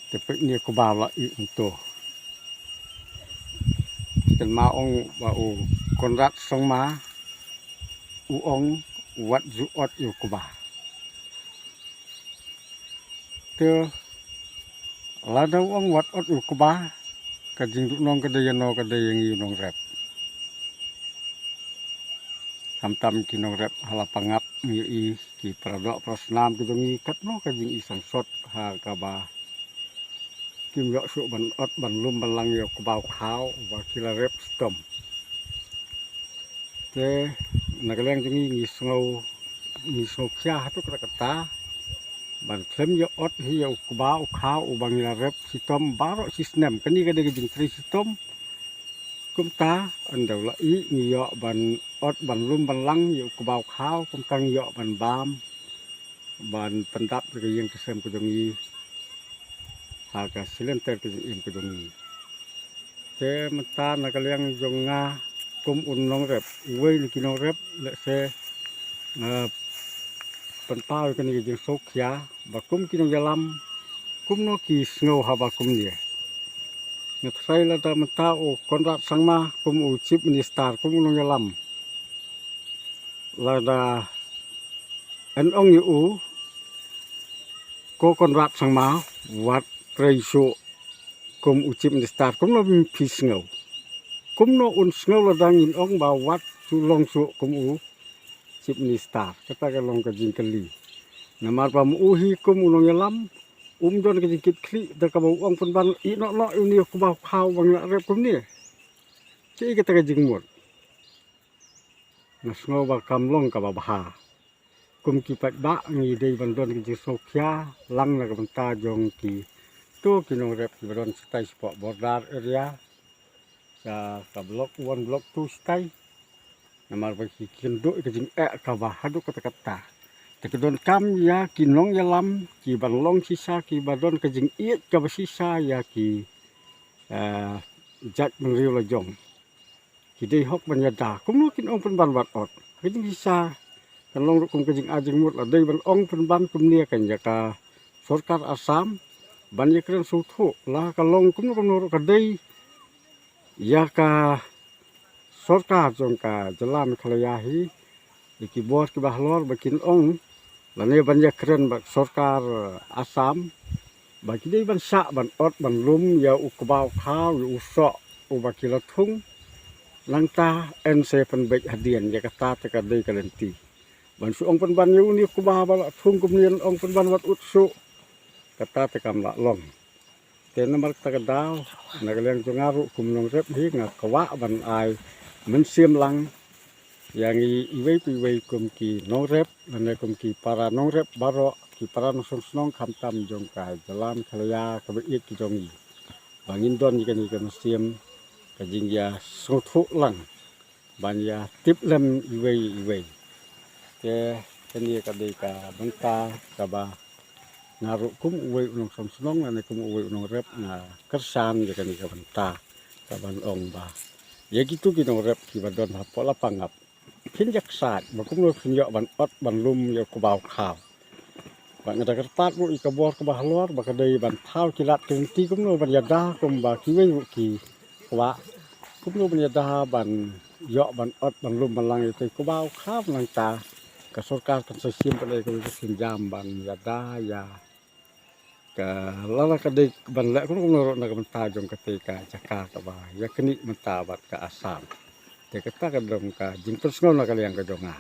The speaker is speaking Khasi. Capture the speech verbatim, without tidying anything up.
Te peit ne u kba la ih nto. Kynmaw ong ba u Conrad Sangma u ong wat ju ot ïa u kba. Te lada u ong wat ot u kba, ka jingduhnong ka dei ïano, ka dei ïa ngi u nongrep. Khamtam ki nongrep ha la Pangap ngi ïohi ki para doh para snam ki jong ngi katno ka jingïasangsot ha kaba kim ïoh shuh ban ot ban lum ban lang ïa u kba u khaw ba ki la rep shitom. Te na ka liang jong ngi ngi sngew, ngi sngew khia haduh katta katta ban khlem ïa ot hi ïa u kba u khaw uba ngi la rep shitom baroh shi snem. Kane ka dei ka jingtrei shitom. Kumta ynda u la ih ngi ïoh ban ot ban lum ban lang ïa u kba u khaw, kumta ngi ïoh ban bam ban pyndap ïa ka ïing ka sem ka jong ngi ha ka shilynter ka jingim ka jong ngi. Te mynta na ka liang jong nga kum u nongrep, uwei na ki nongrep, lehse nga pynpaw ïa kane ka jingsngewkhia ba kum ki nongïalam kumno ki sngew haba kumne. Nga tharai lada mynta u Conrad Sangma kum u Chief Minister, kum u nongïalam, lada yn ong ïa u, ko Conrad Sangma, wat trei shuh kum u Chief Minister, kumno phi sngew? Kumno un sngew lada ngin ong ba wat shu long shuh kum u Chief Minister? Kata ka long ka jingkylli. Namar ba ma u hi kum u nongïalam um don ka jingkitkhlieh da kaba u ong pynban ïeh noh noh ïa une u kba u khaw ba ngi la rep kumne. Kaei kata ka jingmut? Nga sngew ba kam long kaba bha. Kum ki paidbah ngi dei ban don ki jingsngewkhia lang na ka bynta jong kito ki nongrep kiba don shatai shapoh border area, sha ka block one, block two shatai. Namar ba ki kynduh ïa ka jingeh kaba haduh katta katta. Te ka donkam ïa ki nongïalam kiban long shisha, kiba don ka jingïeit kaba shisha ïa ki, eh, jaitbynriew la jong. Ki dei hok ban ïada. Kumno kin ong pynban wat ot? Ka jingshisha kan long ruh kum ka jingai jingmut, la dei ban ong pynban kumne kan ïa ka sorkar Assam ban ïakren sngewthuh. La ka long kumno kumno ruh ka dei ïa ka sorkar jong ka jylla Meghalaya hi, ïa ki bor kiba halor ba kin ong lane ban ïakren bad sorkar Assam ba ki dei ban shah ban ot ban lum ïa u kba u khaw, ïa u soh uba ki la thung. Nangta yn sa pynbeit hadien, ïa kata te ka dei ka lynti. Ban shu ong pynban ïa une u kba ba la thung kumne, ong pynban wat ut shuh, kata te kam lah long. Te namar kata ka daw, na ka liang jong nga ruh kum nongrep hi, nga kwah ban ai mynsiem lang ïa ngi iwei pa iwei kum ki nongrep lane kum ki para nongrep baroh, ki para nongshong shnong khamtam jong ka jylla Meghalaya kaba ïeit ka jong ngi, ba ngin don ïa kane ka mynsiem ka jingïasngewthuh lang ban ïa tip lem iwei iwei. Te kane ka dei ka bynta kaba nga ruh kum uwei u nongshong shnong lane kum uwei u nongrep, nga kyrshan ïa kane ka bynta kaban ong ba ïa kito ki nongrep kiba don hapoh la Pangap, phin ïa ksaid ba kumno phin ïoh ban ot ban lum ïa u kba u khaw. Ba nga da kyrpad ruh ïa ka bor kaba halor ba ka dei ban thaw ki lad ki lynti kumno ban ïada, kumba kiwei ruh ki kwah, kumno ban ïada ban ïoh ban ot ban lum ban lang ïa u kba u khaw. Nangta ka sorkar kan sa shim pat ïa kawei ka sienjam ban ïada ïa ka, lada ka dei ban leh kumno kumno ruh na ka bynta jong kata ka jaka kaba ïa kane mynta bad ka Assam. Te kata ka dei ka jingpynsngew na ka liang ka jong nga.